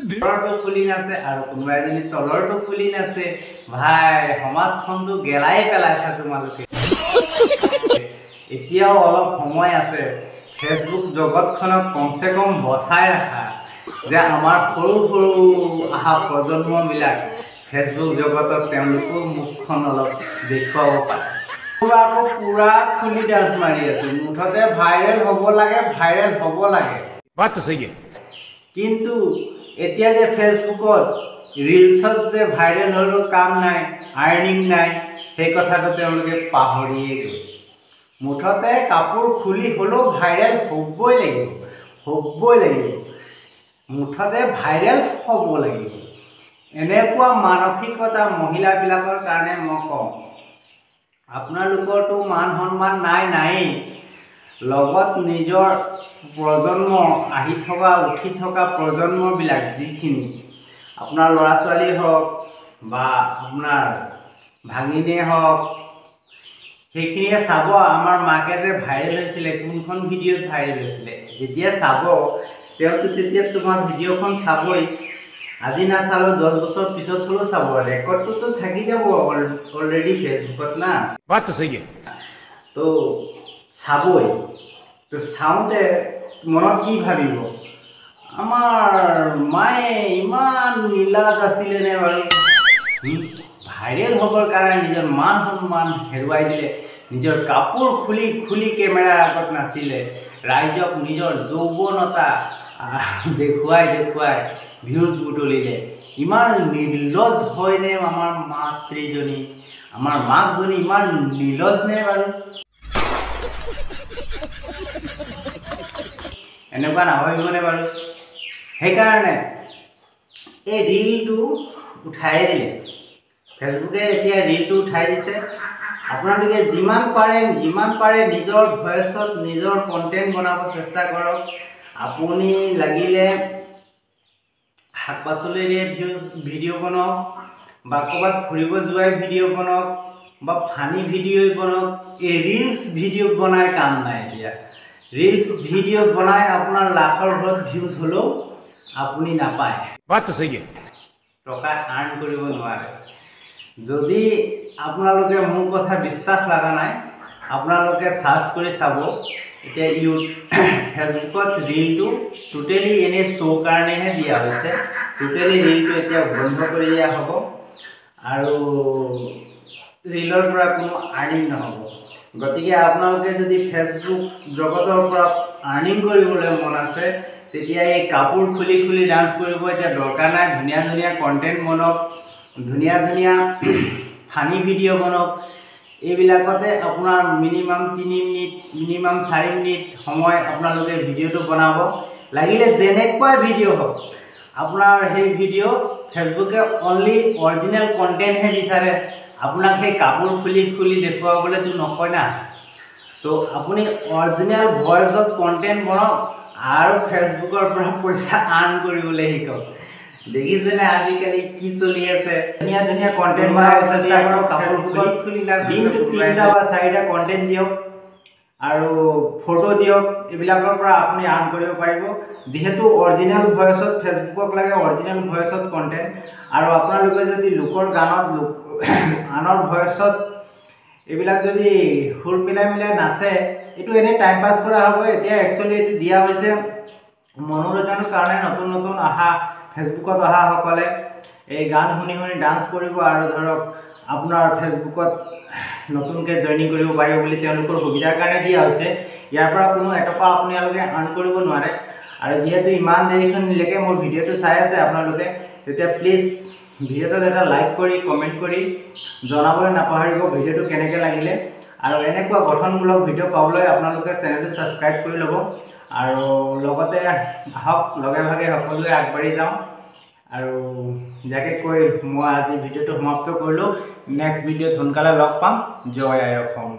ওপৰটো খুলি নাচে আৰু কোনোবা এজনী তলৰটো খুলি নাচে। ভাই, সমাজখনটো গেলাই পেলাইছা তোমালোকে। এতিয়াও অলপ সময় আছে, ফেচবুক জগতখনক কমচে কম বচাই ৰাখা, যে আমাৰ সৰু সৰু অহা প্ৰজন্মবিলাক ফেচবুক জগতত তেওঁলোকেও মুখখন অলপ দেখুৱাব পাৰে। আকৌ পূৰা খুলি ডান্স মাৰি আছে, মুঠতে ভাইৰেল হ'ব লাগে, ভাইৰেল হ'ব লাগে। কিন্তু এতিয়া যে ফেচবুকত ৰিলচত যে ভাইৰেল হ'লেও কাম নাই, আৰ্নিং নাই, সেই কথাটো তেওঁলোকে পাহৰিয়ে গ'ল। মুঠতে কাপোৰ খুলি হ'লেও ভাইৰেল হ'বই লাগিব, হ'বই লাগিব, মুঠতে ভাইৰেল হ'ব লাগিব। এনেকুৱা মানসিকতা মহিলাবিলাকৰ কাৰণে মই কওঁ, আপোনালোকৰতো মান সন্মান নাই নায়েই, লগত নিজৰ প্ৰজন্ম আহি থকা উঠি থকা প্ৰজন্মবিলাক, যিখিনি আপোনাৰ ল'ৰা ছোৱালী হওক বা আপোনাৰ ভাগিনীয়ে হওক, সেইখিনিয়ে চাব আমাৰ মাকে যে ভাইৰেল হৈছিলে, কোনখন ভিডিঅ'ত ভাইৰেল হৈছিলে। যেতিয়া চাব তেওঁতো তেতিয়া তোমাৰ ভিডিঅ'খন চাবই, আজি নাচালেও 10 বছৰ পিছত হ'লেও চাব, ৰেকৰ্ডটোতো থাকি যাব অলৰেডি ফেচবুকত না, তো চাবই। তো চাওঁতে মনত কি ভাবিব, আমাৰ মায়ে ইমান নিলাজ আছিলেনে বাৰু, ভাইৰেল হ'বৰ কাৰণে নিজৰ মান সন্মান হেৰুৱাই দিলে, নিজৰ কাপোৰ খুলি খুলি কেমেৰাৰ আগত নাছিলে, ৰাইজক নিজৰ যৌৱনতা দেখুৱাই দেখুৱাই ভিউজ বুটলিলে। ইমান নিৰ্লজ হয়নে আমাৰ মাতৃজনী, আমাৰ মাকজনী ইমান নিৰ্লজ নে বাৰু? এনেকুৱা নাভাবিবনে বাৰু? সেইকাৰণে এই ৰিলটো উঠাই দিলে ফেচবুকে, এতিয়া ৰিলটো উঠাই দিছে। আপোনালোকে যিমান পাৰে নিজৰ ভইচত নিজৰ কণ্টেণ্ট বনাব চেষ্টা কৰক। আপুনি লাগিলে শাক পাচলিৰে ভিডিঅ' বনাওক, বা ক'ৰবাত ফুৰিব যোৱাই ভিডিঅ' বনাওক, বা ফানি ভিডিঅ'ই বনাওক, এই ৰিলচ ভিডিঅ' বনাই কাম নাই। এতিয়া ৰিলচ ভিডিঅ' বনাই আপোনাৰ লাখৰ ঘৰত ভিউজ হ'লেও আপুনি নাপায়, টকা আৰ্ণ কৰিব নোৱাৰে। যদি আপোনালোকে মোৰ কথা বিশ্বাস লগা নাই, আপোনালোকে চাৰ্চ কৰি চাব। এতিয়া ফেচবুকত ৰিলটো টোটেলি এনেই শ্ব' কাৰণেহে দিয়া হৈছে, টোটেলি ৰিলটো এতিয়া বন্ধ কৰি দিয়া হ'ব আৰু ৰিলৰ পৰা কোনো আৰ্নিং নহ'ব। গতিকে আপোনালোকে যদি ফেচবুক জগতৰ পৰা আৰ্নিং কৰিবলৈ মন আছে, তেতিয়া এই কাপোৰ খুলি খুলি ডান্স কৰিব এতিয়া দৰকাৰ নাই। ধুনীয়া ধুনীয়া কণ্টেণ্ট বনাওক, ধুনীয়া ধুনীয়া ফানি ভিডিঅ' বনাওক, এইবিলাকতে আপোনাৰ মিনিমাম 3 মিনিট, মিনিমাম 4 মিনিট সময় আপোনালোকে ভিডিঅ'টো বনাব। লাগিলে যেনেকুৱাই ভিডিঅ' হওক, আপোনাৰ সেই ভিডিঅ' ফেচবুকে অনলি অৰিজিনেল কণ্টেণ্টহে বিচাৰে, আপোনাক সেই কাপোৰ খুলি খুলি দেখুৱাবলৈতো নকয় না। তো আপুনি অৰিজিনেল ভইচত কণ্টেণ্ট বনাওক আৰু ফেচবুকৰ পৰা পইচা আৰ্ণ কৰিবলৈ শিকক। দেখিছেনে আজিকালি কি চলি আছে? ধুনীয়া ধুনীয়া কণ্টেণ্ট বনাব চেষ্টা কৰক, কাপোৰ খুলি খুলি দিনটো 3টা বা 4টা কণ্টেণ্ট দিয়ক আৰু ফটো দিয়ক, এইবিলাকৰ পৰা আপুনি আৰ্ণ কৰিব পাৰিব। যিহেতু অৰিজিনেল ভইচত ফেচবুকক লাগে অৰিজিনেল ভইচত কণ্টেণ্ট, আৰু আপোনালোকে যদি লোকৰ গানত আনৰ ভইচত এইবিলাক যদি সুৰ মিলাই মিলাই নাচে, এইটো এনেই টাইম পাছ কৰা হ'ব। এতিয়া একচুৱেলি এইটো দিয়া হৈছে মনোৰঞ্জনৰ কাৰণে, নতুন নতুন অহা ফেচবুকত অহাসকলে এই গান শুনি শুনি ডান্স কৰিব আৰু ধৰক আপোনাৰ ফেচবুকত নতুনকৈ জইনিং কৰিব পাৰিব বুলি তেওঁলোকৰ সুবিধাৰ কাৰণে দিয়া হৈছে। ইয়াৰ পৰা কোনো এটকা আপোনালোকে আৰ্ণ কৰিব নোৱাৰে। আৰু যিহেতু ইমান দেৰিখনলৈকে মোৰ ভিডিঅ'টো চাই আছে আপোনালোকে, তেতিয়া প্লিজ ভিডিঅ'টোত এটা লাইক কৰি কমেণ্ট কৰি জনাবলৈ নাপাহৰিব ভিডিঅ'টো কেনেকৈ লাগিলে। আৰু এনেকুৱা গঠনমূলক ভিডিঅ' পাবলৈ আপোনালোকে চেনেলটো ছাবস্ক্ৰাইব কৰি ল'ব আৰু লগতে আহক লগে ভাগে সকলোৱে আগবাঢ়ি যাওঁ। আৰু যাকে কৈ মই আজি ভিডিঅ'টো সমাপ্ত কৰিলোঁ। নেক্সট ভিডিঅ'ত সোনকালে লগ পাম। জয় আই অসম।